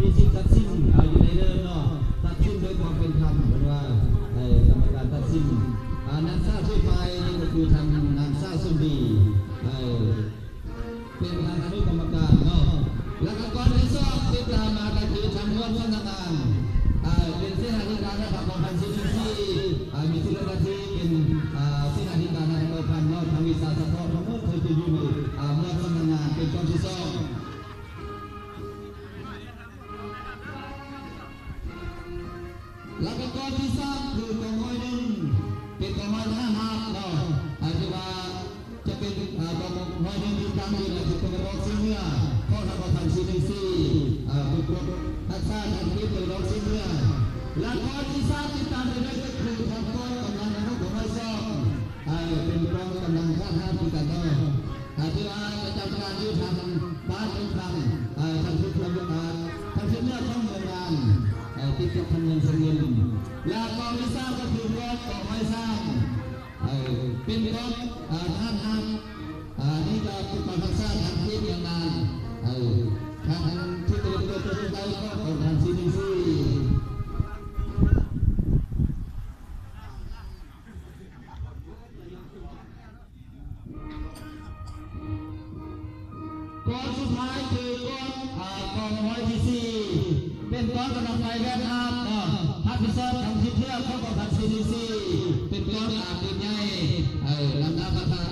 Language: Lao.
ມີສິດຕັດສິນ ເອີ ຢູ່ໃນເດີມເນາະ ຕັດສິນດ້ວຍຄວາມເປັນທຳ ເພິ່ນວ່າ ເອີ ກຳມະການຕັດສິນ ອາ ນັກຊາກທົ່ວໄປ ກໍຄືທາງນາງສາວສົມດີ ເອີ ເປັນທາງອະນຸກຳມະການເນາະ ແລ້ວກໍກ່ອນທີ່ສອງ ຕິດຕາມມາກໍຄືທາງຮອງສຳນັກງານ ເອີ ເປັນເສນາທິການນະຄະບອນພັນຊີດີຊີ ເອີ ມີຊື່ລະດັບທີ່ເປັນ ເອີ ເສນາທິການນະຄະບອນພັນເນາະ ທາງວິຊາສະເພາະທັງໝົດເພິ່ນຈະຢູ່ ເອີ ຮອງສຳນັກງານ ເປັນກ່ອນທີ່ສອງ ແລ້ວກໍກ່ອນທີ່ສາມ ຄືກອງຮ້ອຍໜຶ່ງ ເປັນກອງຮ້ອຍທະຫານຮາບເນາະ ອາ ທີ່ວ່າຈະເປັນ ອາ ກອງຮ້ອຍໜຶ່ງທີ່ຕັ້ງຢູ່ໃນທິດຕາເວັນອອກສຽງເໜືອຂອງນະຄອນສານຊີເຊັນຊີ ອາ ບຸກກົດຮັກສາທາງທິດຕາເວັນອອກສຽງເໜືອ ແລະ ກ່ອນທີ່ສາມ ຕິດຕາມໄປດ້ວຍກໍຄືທາງກອງກຳລັງນະຄອນກອງຮ້ອຍສອງ ເອີ ເປັນກອງກຳລັງທະຫານຮາບຄືກັນເນາະ ເອີ ທີ່ວ່າປະຈຳການຢູ່ທາງບ້ານເມືອງຄຳ ເອີ ທາງທິດຕາເວັນ ເອີ ທາງທິດເໜືອຂອງເມືອງງານ ເອີ ຕິດກັບທາງເມືອງຊຽງເງິນ ແລະ ກອງທີ່ສາມກໍຄືກອງກອງໄມ້ຊ້າງ ເອີ ເປັນກອງ ເອີ ທະຫານຮາບ ເອີ ອັນນີ້ກໍເປັນກອງທັກສະທາງທິດເມືອງງານ ເອີ ທາງທິດຕາເວັນຕົກຂອງເມືອງໃຕ້ຂອງທາງຊີດີຊີ ກອງສຸດທ້າຍຄືກອງ ອາ ກອງຮ້ອຍທີສີ່ ເປັນກອງກຳລັງໄຟແວດນາມເນາະ ຮັບຜິດຊອບທາງທິດເໜືອຂອງກອງທັນຊີດີຊີ ເປັນກອງອາ ປືນໃຫຍ່ ເອີ ນຳໜ້າປະທານ